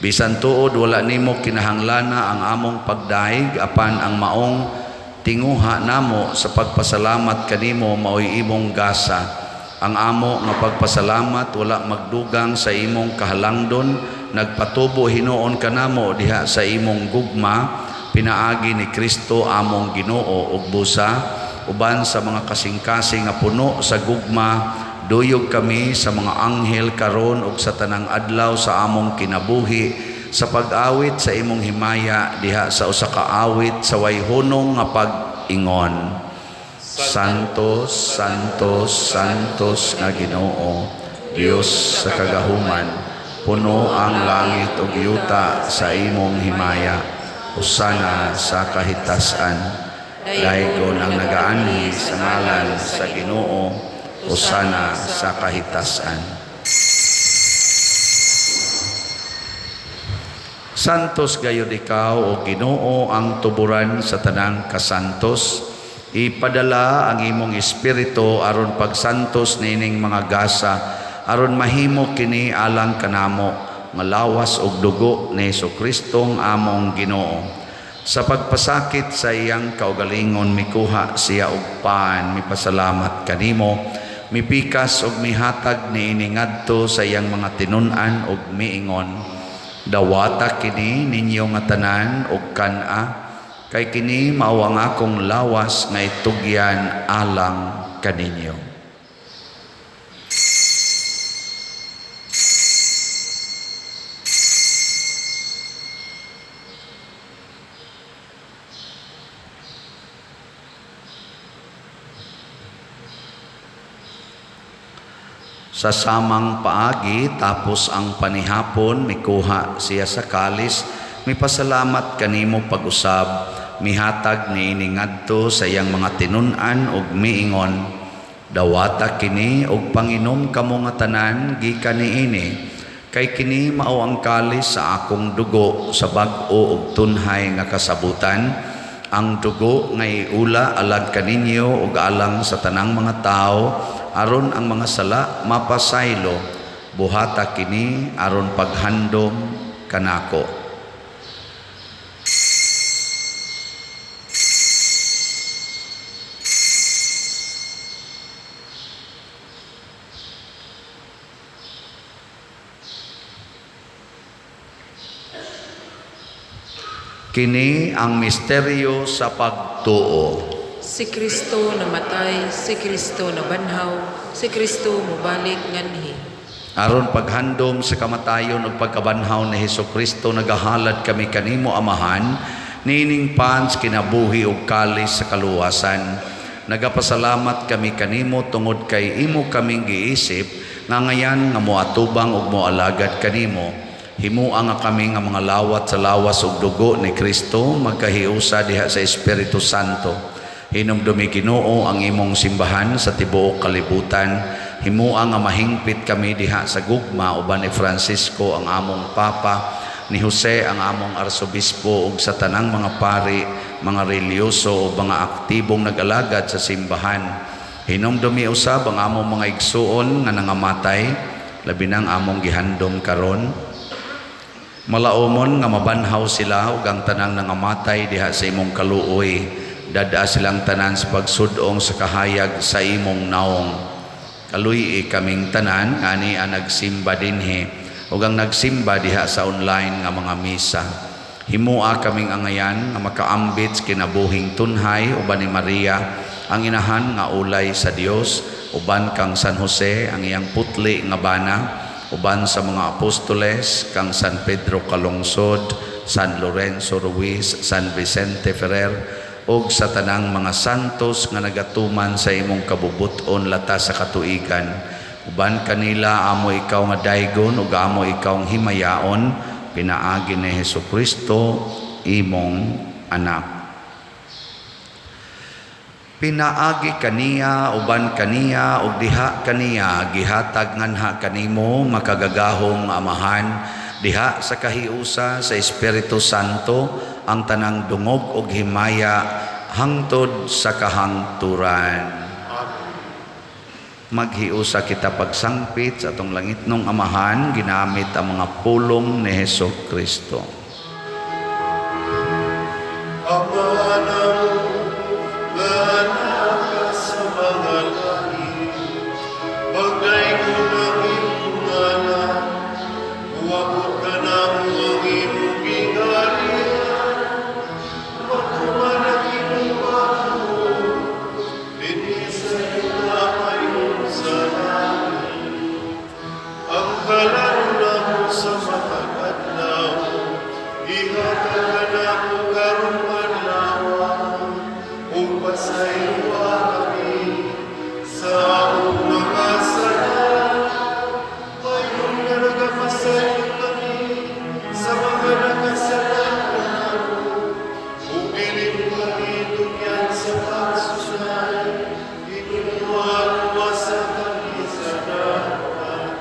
Bisan tuod wala nimo kinahanglana ang among pagdaig, apan ang maong tinguha namo sa pagpasalamat kanimo maoy imong gasa. Ang amo nga pagpasalamat wala magdugang sa imong kahalangdon, nagpatubo hinuon kanamo diha sa imong gugma pinaagi ni Kristo among Ginoo. Ug busa uban sa mga kasing-kasing nga puno sa gugma, duyog kami sa mga anghel karon ug sa tanang adlaw sa among kinabuhi sa pag-awit sa imong himaya diha sa usa ka awit sa way hunong nga pag-ingon. Santos, Santos, Santos nga Ginoo, Dios sa kagahuman, puno ang langit ug yuta sa imong himaya. Hosana sa kahitasan. Daygon ang nagaanhi sa ngalan sa Ginoo. Hosana sa kahitasan. Santos gayud ikaw, o Ginoo, ang tuburan sa tanang kasantos. Ipadala ang imong espiritu aron pagsantos nining mga gasa, aron mahimo kini alang kanamo nga lawas ug dugo ni Hesus-Kristong among Ginoo. Sa pagpasakit sa iyang kaugalingon, mikuha siya og pan, mipasalamat kanimo, mipikas ug mihatag niini ngadto sa iyang mga tinun-an ug miingon: Dawata kini ninyo nga tanan og kan-a, kay kini mao ang akong lawas nga itugyan alang kaninyo. Sa samang paagi, tapos ang panihapon, mikuha siya sa kalis, mipasalamat kanimo pag-usab, mihatag niini ngadto sa iyang mga tinun-an ug miingon: Dawata kini ug panginom kamo nga tanan gikan niini, kay kini mao ang kalis sa akong dugo sa bag-o ug tunhay nga kasabutan, ang dugo nga iula alag kaninyo ug alang sa tanang mga tawo, aron ang mga sala mapasaylo. Buhata kini aron paghandom kanako. Kini ang misteryo sa pagtuo. Si Kristo namatay, si Kristo nabanhaw, si Kristo mobalik nganhi. Aron paghandom sa kamatayon ug pagkabanhaw ni Hesukristo, nagahalad kami kanimo Amahan niining pans kinabuhi ug kalis sa kaluwasan. Nagapasalamat kami kanimo tungod kay imo kaming giisip nga ngayan nga moatubang ug moalagad kanimo. Himua nga kami nga mga lawat sa lawas ug dugo ni Kristo magkahiusa diha sa Espiritu Santo. Hinumdumi Ginoo ang imong simbahan sa tibuok kalibutan. Himua nga mahingpit kami diha sa gugma uban ni Francisco ang among Papa, ni Jose ang among Arsobispo ug sa tanang mga pari, mga relihiyoso ug mga aktibong nag-alagad sa simbahan. Hinumdumi usab ang among mga igsuon nga nangamatay, Labi nang among gihandom karon. Malaumon nga mabanhaw sila ug ang tanang nangamatay diha sa imong kaluoy. Dad-a silang tanan sa pagsud-ong sa kahayag sa imong naong. Kaluy-i kaming tanan ngani ang nagsimba dinhi ug ang nagsimba diha sa online nga mga misa. Himua kaming angayan nga makaambit sa kinabuhing tunhay uban ni Maria ang inahan nga ulay sa Dios, uban kang San Jose ang iyang putli nga bana, uban sa mga apostoles kang San Pedro Calungsod, San Lorenzo Ruiz, San Vicente Ferrer ug sa tanang mga santos nga nagatuman sa imong kabubut-on latas sa katuigan. Uban kanila amo ikaw nga daygon ug amo ikaw himayaon pinaagi ni Hesukristo imong anak. Pinaagi kaniya, uban kaniya ug diha kaniya, gihatag nganha kanimo, makagagahom Amahan, diha sa kahiusa sa Espiritu Santo, ang tanang dungog ug himaya hangtod sa kahangturan. Maghiusa kita pagsangpit sa atong langitnong Amahan ginamit ang mga pulong ni Hesus Kristo. Ama namo nga naa ka sa mga langit, pagdaygon ang imong ngalan, muabot kanamo ang imong gingharian, matuman ang imong panahon, dinhi sa yuta ayon sa langit. Ang kalaron namo sa matag adlaw, ihatag kanamo karong adlaw, ug pasayloa kami sa among mga sala, ayon nga nagapasaylo kami sa mga nakasala kanamo, ug dili mo kami tugyan sa pagsulay, luwasa kami sa dapat.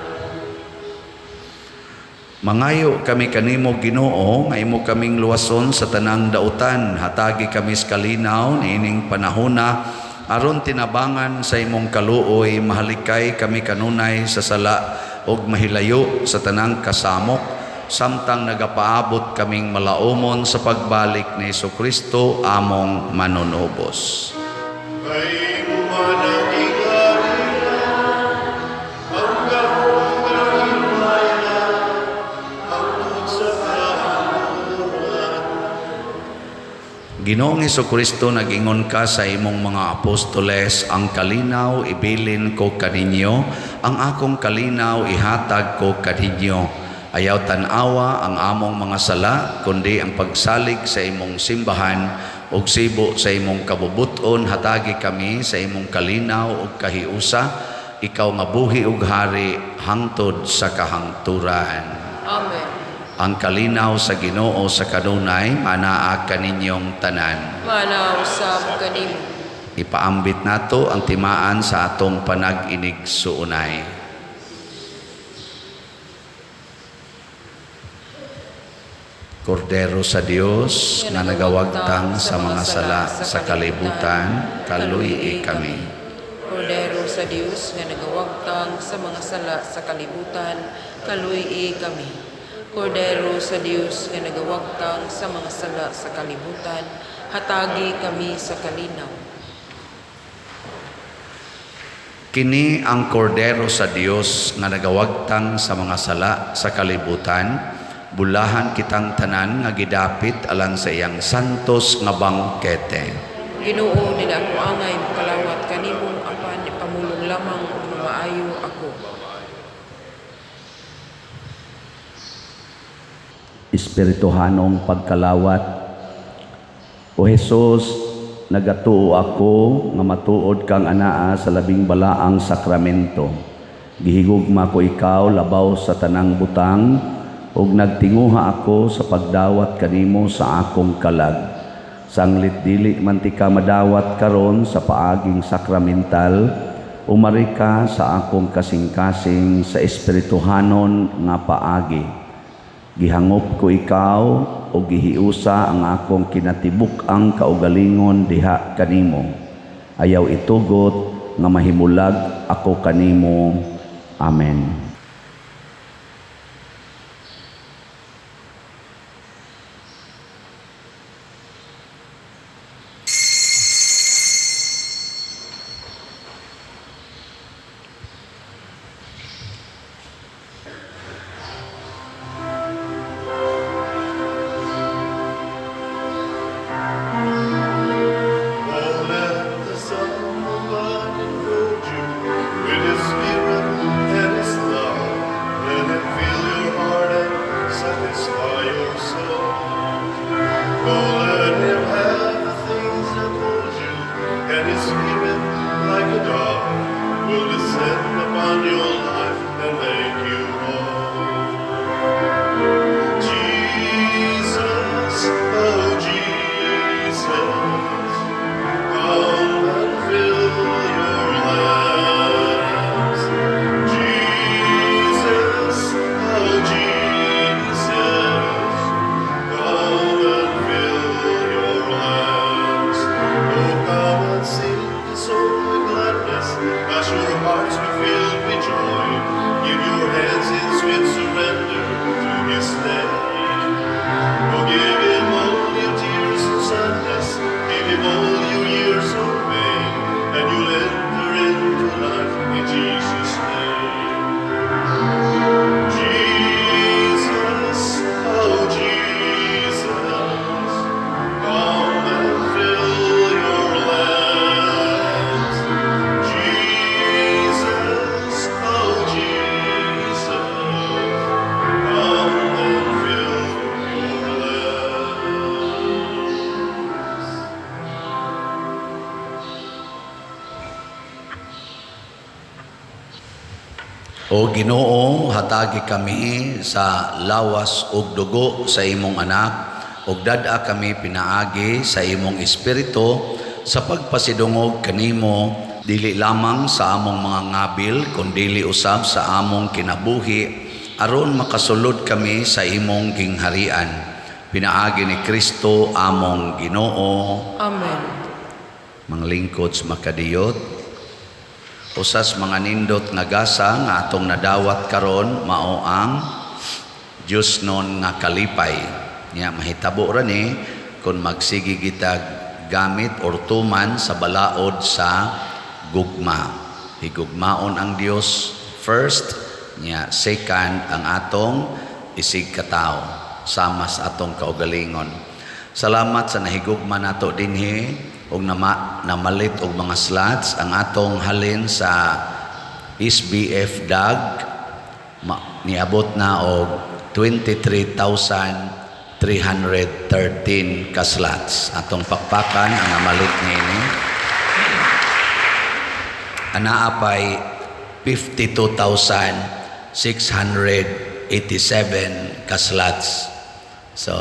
Mangayo kami kanimo, Ginoo, nga imo kaming luwason sa tanang dautan. Hatagi kami sa kalinaw niining panahona aron tinabangan sa imong kaluoy mahalikay kami kanunay sa sala ug mahilayo sa tanang kasamok samtang nagapaabot kaming malaumon sa pagbalik ni Kristo among manunubos. Kay imo man ang gingharian, ang gahom ug ang himaya, hangtod sa kahangturan. Ginoong Kristo, nag-ingon ka sa imong mga apostoles, "Ang kalinaw ibilin ko kaninyo, ang akong kalinaw ihatag ko kaninyo." Ayaw tan-awa ang among mga sala, kundi ang pagsalig sa imong simbahan ug sibo sa imong kabubuton, hatagi kami sa imong kalinaw ug kahiusa, ikaw nga buhi ug hari hangtod sa kahangturan. Amen. Ang kalinaw sa Ginoo sa kanunay manaa kaninyong tanan. Manaa usab kanimo. Ipaambit nato ang timaan sa atong panag-inigsuonay. Kordero sa Dios nga nagawagtang sa mga sala sa kalibutan, kaluy-i kami. Kordero sa Dios nga nagawagtang sa mga sala sa kalibutan, kaluy-i kami. Kordero sa Dios nga nagawagtang sa mga sala sa kalibutan, hatagi kami sa kalinaw. Kini ang kordero sa Dios nga nagawagtang sa mga sala sa kalibutan, bulahan kitang tanan nga gidapit alang sa iyang santos nga bangkete. Ginoo, dili ako angay mokalawat kanimo, apan ipamulong lamang ug mamaayo ako. Espirituhanong pagkalawat. O Hesus, nagatuo ako nga matuod kang anaa sa labing balaang sakramento. Gihigugma ko ikaw labaw sa tanang butang ug nagtinguha ako sa pagdawat kanimo sa akong kalag. Sanglit dili man tika madawat karon sa paaging sakramental, umari ka sa akong kasing-kasing sa espirituhanon nga paagi. Gihangop ko ikaw o gihiusa ang akong kinatibuk-ang kaugalingon diha kanimo. Ayaw itugot nga mahimulag ako kanimo. Amen. And His Spirit, like a dove, will descend upon your life and make you whole. Jesus, oh Jesus, come and fill your lamps. Jesus, oh Jesus, come and fill your lamps. Oh, come and sing the song with gladness, as your hearts be filled with joy. Give your hands in sweet surrender to His name. Oh, give Him all your tears and sadness, give Him all your years of pain, and you'll enter into life in Jesus' name. Jesus, oh Jesus, come and fill your lamps. Jesus, oh Jesus, come and fill your lamps. O Ginoo, hatagi kami sa lawas ug dugo sa imong anak ug dad-a kami pinaagi sa imong espiritu sa pagpasidungog kanimo, dili lamang sa among mga ngabil kundili usab sa among kinabuhi, aron makasulod kami sa imong gingharian, pinaagi ni Kristo among Ginoo. Amen. Mga lingkod sa makadiyot, usas mga nindot nga gasa nga atong nadawat karon mao ang Diyos non nga kalipay. Nya mahitabo ra ni kung magsige kitag gamit or tuman sa balaod sa gugma. Higugmaon ang Dios first, nya second ang atong isig katawo sama sa atong kaugalingon. Salamat sa nahigugma nato dinhi og namalit og mga slots. Ang atong halin sa SBF DAG niabot na og 23,313 ka slots. Atong pakpakan ang namalit niini. Anaa pay 52,687 ka slots. So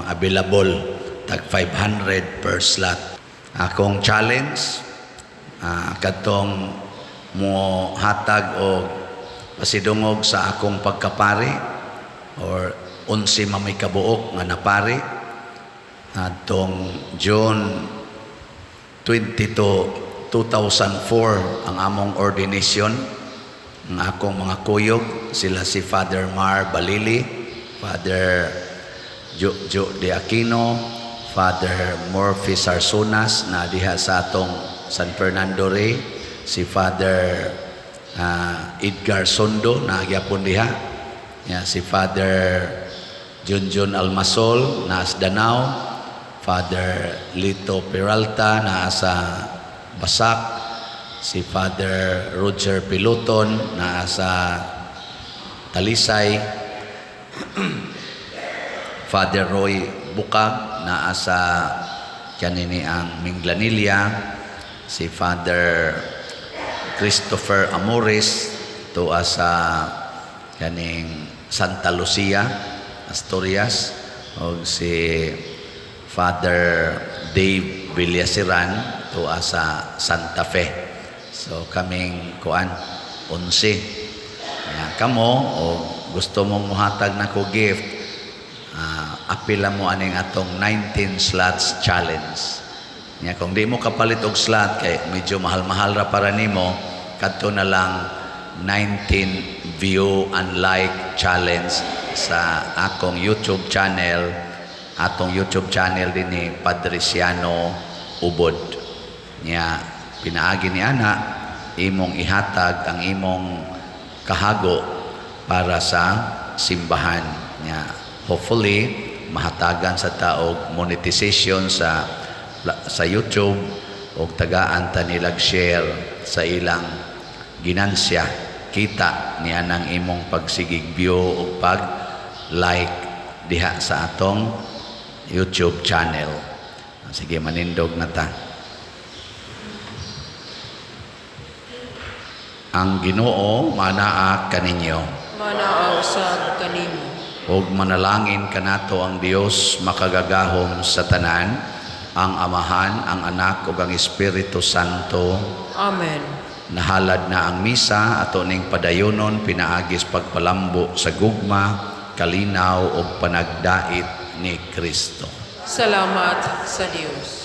available tag 500 per slot. Akong challenge, kadtong mo hatag og pasidungog sa akong pagkapari or 11 man may kabuok nga napari adtong June 22, 2004 ang among ordination. Ang akong mga kuyog sila si Father Mar Balili, Father Jo De Aquino, Father Murphy Sarsunas na diha sa atong San Fernando Rey, si Father Edgar Sondo na gyapon diha ya, si Father Junjun Almasol na sa Danao, Father Lito Peralta na sa Basak, si Father Roger Piluton na sa Talisay, Father Roy Bukag naa sa kanini ang Minglanilla, si Father Christopher Amores tuwa sa kaning Santa Lucia, Asturias, og si Father Dave Villasiran tuwa sa Santa Fe. So kaming kuan 11. Kaya kamo o gusto mong muhatag nako gift, apila mo aning atong 19 slots challenge. Nya kung di mo kapalit og slot kay medyo mahal-mahal ra para nimo, kadto na lang 19 view and like challenge sa akong YouTube channel, atong YouTube channel dinhi, Padriciano Ubod. Nya pinaagi ni ana imong ihatag ang imong kahago para sa simbahan. Nya hopefully mahatagan sa taog monetization sa YouTube og tagaan ta nilag share sa ilang ginansya kita niya ng imong pagsigig view ug pag like diha sa atong YouTube channel. Sige, manindog na ta. Ang Ginoo manaa kaninyo. Manaa usab kanimo. Ug manalangin kanato ang Dios makagagahom sa tanan, ang Amahan, ang Anak ug ang Espiritu Santo. Amen. Nahalad na ang misa, ato ning padayonon pinaagis pagpalambo sa gugma, kalinaw ug panagdait ni Kristo. Salamat sa Dios.